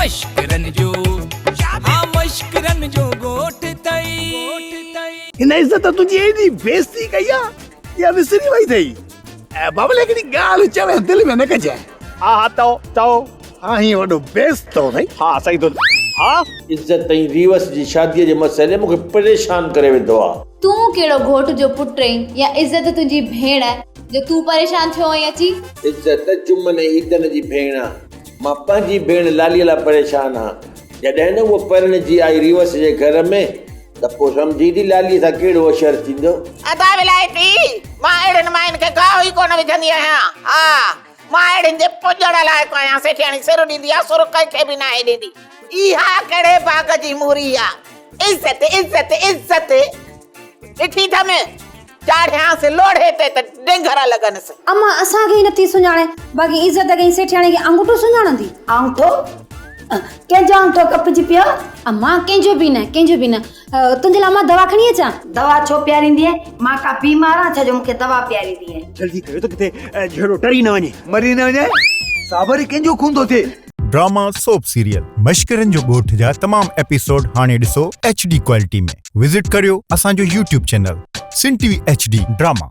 مشڪرن جو ها مشڪرن جو ڳوٺ ٿئي. هن عزت تنهنجي ايڏي بيعزتي ڪئي آ، اها وسري وئي اٿئي. بابل هڪڙي ڳالهه چوين دل ۾ نه ڪجانء. ها ها چئو چئو. آهين وڏو بيعزتو اٿئي. ها صحيح ٿو ها. عزت ۽ ريوس جي شاديء جي مسئلي مون کي پريشان ڪري وڌو آ. تون ڪهڙو گهوٽ جو پٽ آهين يا عزت تنهنجي ڀيڻ جو تون پريشان ٿيو آهين اچي. عزت جمن ۽ عيدن جي ڀيڻ آ. مان پنهنجي ڀيڻ لاليء لاء پريشان آهيان. جڏهن نه هوء پرڻجي آئي ريوس جي گهر ۾ ته پوء سمجهي ٿي لاليء سان ڪهڙو اشر ٿيندو. ادا ولايتي، مان اهڙين ماين کي گاهه ئي ڪونه وجهندي آهيان. ها، مان اهڙين جي پڄڻ لائق آهيان. سيٺياڻي سر ڏيندي آ، سر ڪنهن کي به ناهي ڏيندي. اها ڪهڙي باغ جي موري آ. عزت، عزت، عزت. ڏٺي اٿم. چاڙهيانس لوڙهي تي ته ڊينگهر لڳنس. امان اسان کي ئي نٿي سڃاڻي، باقي عزت کي ۽ سيٺياڻي کي آڱوٺو سڃاڻندي. آڱوٺو؟ ڪنهن جو آڱوٺو ڪپجي پيو؟ امان ڪنهن جو به نه، ڪنهن جو به نه. تنهنجي لاء مان دوا کڻي اچان؟ دوا ڇو پياريندينء؟ مان ڪا بيمار آهيان ڇا جو مون کي دوا پياريندينء؟ جلدي ڪيو ته ڪٿي جهيڙو ٽري نه وڃي. مري نه وڃي. صابر هي ڪنهن جو خون ٿو ٿئي؟ ڊراما سوپ سيريل مشڪرن جو ڳوٺ جا تمام ايپيسوڊ هاڻي ڏسو ايڇ ڊي ڪوالٽي ۾ وزٽ ڪريو اسان جو YouTube channel Sindh T V H D drama.